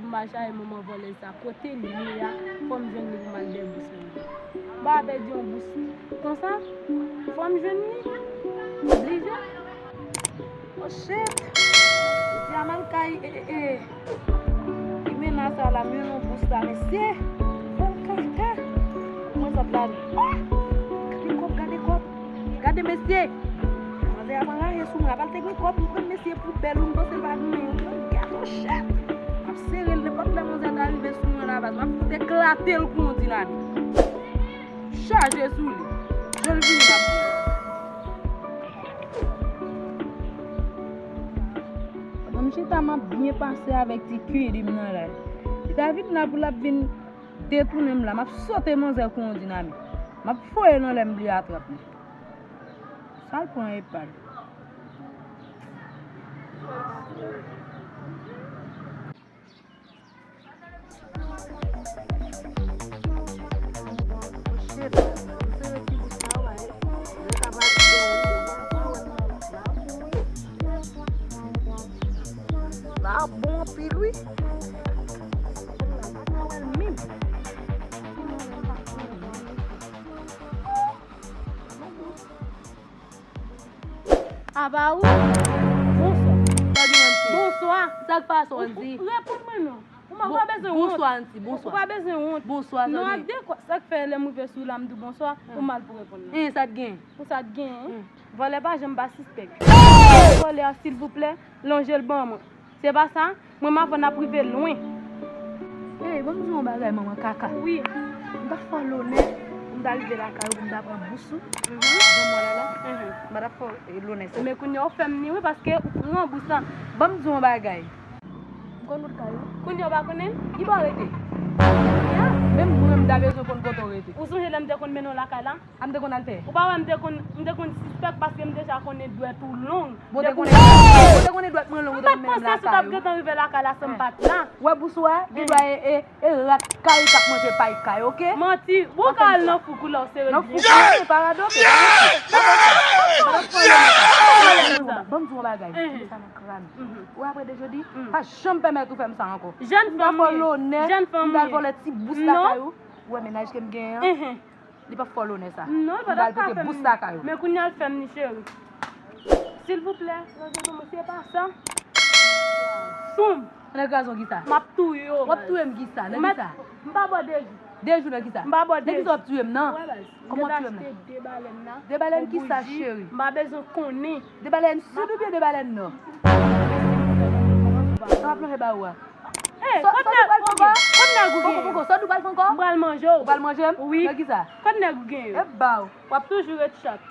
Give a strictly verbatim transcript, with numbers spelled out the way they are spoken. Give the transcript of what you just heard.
M al chache manman vòlè sa. Kote l ye a? Fò m jwenn li pou m al dèyè bous mwen. M pa pèdi yon bous konsa. Fò m jwenn li. Oblije. Oh shit. Jodi a m al kay, e, e, e. Ki mennaj sa la, men yon bous la, mesye. Bon kaka. Mwen sot la. Ah! Gade kòb, gade kòb. Gade mesye. Manzè ap anraje sou mwen. Apa l te gen kòb, m pran mesye pou bèl, ou m panse l pa gen anyen. Gade, oh shit. M ap sere l, nenpòt lè manzè ta rive sou mwen la, baz, m ap fout eklate l kou yon dinamit. Chaje sou li. Jan l vini la pou mwen. Pandan m chita, m ap byen pase avèk ti kidi m nan la. Li ta vin la pou l ap vin detounen m la. M ap sote manzè kou yon dinamit. M ap foye l anlè m bliye atrap li. Sa l pran epa l. Sa bon anpil wi. Apa ou? Bonswa. Sa gen, Anti? Bonswa. Sa k pase, Anti? Ou, ou, reponn mwen non. Ou pa bezwen wont. Bonswa, Anti. Bonswa. Ou pa bezwen wont. Bonswa. Non, sa gen? Adekwa. Sa k fè lè m rive sou la, m di w bonswa, ou mal pou reponn nan. Hein, sa t gen? Pou sa t gen? Vòlè pa janm pa sispèk. Vòlè a, silvouplè, lonje l ban mwen. Se pa sa? Mwen m avè w n ap rive lwen. Ey, ban m di w yon bagay, manman kaka. Wi. M ta fè w lonè pou m ta rive lakay ou, pou m ta pran bous ou. Ban m wè la la. M pa t ap fè w, eh, lonè sa. Men kounye a w fè m ni wi, paske ou pran bous lan. Ban m di w yon bagay. M konn wout kay ou. Kounye a w pa konnen? Ki bò w rete? Kounye a? Menm mwen, m ta bezwen konn kote w rete. Ou sonje lè m te konn mennen w lakay la? A m te konn al fè? Ou pa wè m te konn, m te konn sispèk paske m deja konnen dwèt ou long. Bon, te konnen, bon, te konnen dwèt mwen long, ou te konn mennen m lakay ou. M pa t panse si w t ap gentan rive lakay la san m pa t la. Wè bous ou a, gen dwa e, e, e rat kay k ap manje pay kay, oke? Manti, bon ka al nan fou kou la w sere byen. Nan fou kou, pa radote, pa radote. Ban m di w yon bagay, sa nan kran. Ou apre de jodi, pa janm pèmèt ou fè m sa ankò. M ta fè w lonè, m ta al vòlè ti bous lakay ou. Ou wè mennaj ke m genyen an? Li p ap fè w lonè sa. Non, li pa t ap ka fè m. M pral pote bous lakay ou. Men kounye a l fè m ni, cheri. Silvouplè, non, non, non, se pa sa. Soum. Nan kraze w kisa? M ap touye w. W ap touye m kisa? Nan kisa? M pa bò de jou. De jou nan kisa? M pa bò de jou. Nan kisa w ap touye m nan? Kòman w ap touye m nan? De balèn la. De balèn kisa, cheri? M pa bezwen konnen. De balèn sid oubyen de balèn nò? Sa w ap lonje ba ou a? Hey, kot nèg ou gen? Kot nèg ou gen? Poko, poko, sòt ou pral fè ankò? M pral manje w. Ou pral manje m? Wi. Nan kisa? Kot nèg ou gen yo? E ba w. W ap toujou ret chat.